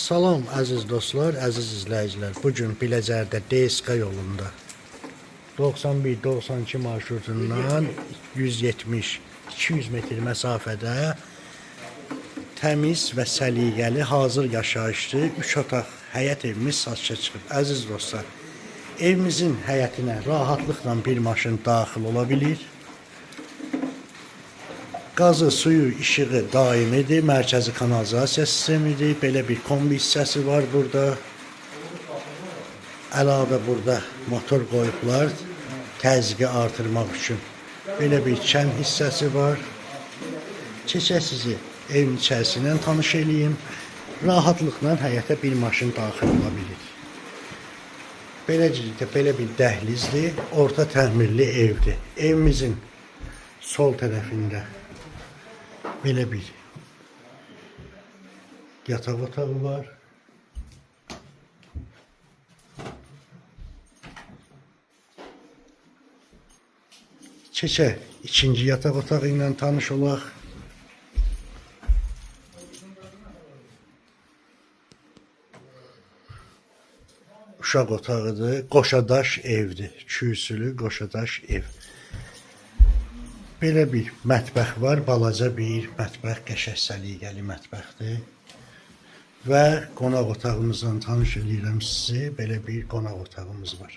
Salam əziz dostlar, əziz izləyicilər. Bu gün Biləcərdə DSK yolunda 91-92 marşrutundan 170-200 metr məsafədə təmiz və səliqəli hazır yaşayışlı 3 otaq həyət evimiz satışa çıxıb. Əziz dostlar, evimizin həyətinə rahatlıqla bir maşın daxil ola bilir. Qazı, suyu, işığı daimidir. Mərkəzi kanalizasiya sistemidir. Belə bir kombi hissəsi var burada. Əlavə burada motor qoyublar təzyiqi artırmaq üçün. Belə bir çən hissəsi var. Keçək sizi evin içərisindən tanış eləyim. Rahatlıqla həyətə bir maşın daxil ola bilir. Beləcə də belə bir dəhlizdir, orta təmirli evdir. Evimizin sol tərəfində belə bir yataq otağı var. Keçək ikinci yataq otağı ilə tanış olaq. Uşaq otağıdır. Qoşadaş evdir. Kürsülü qoşadaş ev. Belə bir mətbəx var. Balaca bir mətbəx, qəşəng səliqəli mətbəxdir. Və qonaq otağımızla tanış eləyirəm sizi. Belə bir qonaq otağımız var.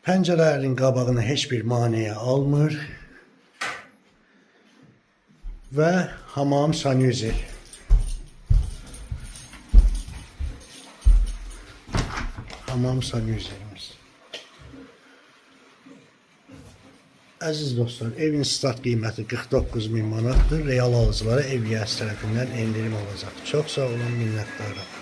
Pəncərələrin qabağını heç bir maneə almır. Və hamam sanuzel. Hamam sanuzelimiz. Əziz dostlar, evin start qiyməti 49 min manatdır. Real alıcılara ev yiyəsi tərəfindən endirim olacaq. Çox sağ olun, minnətdaram.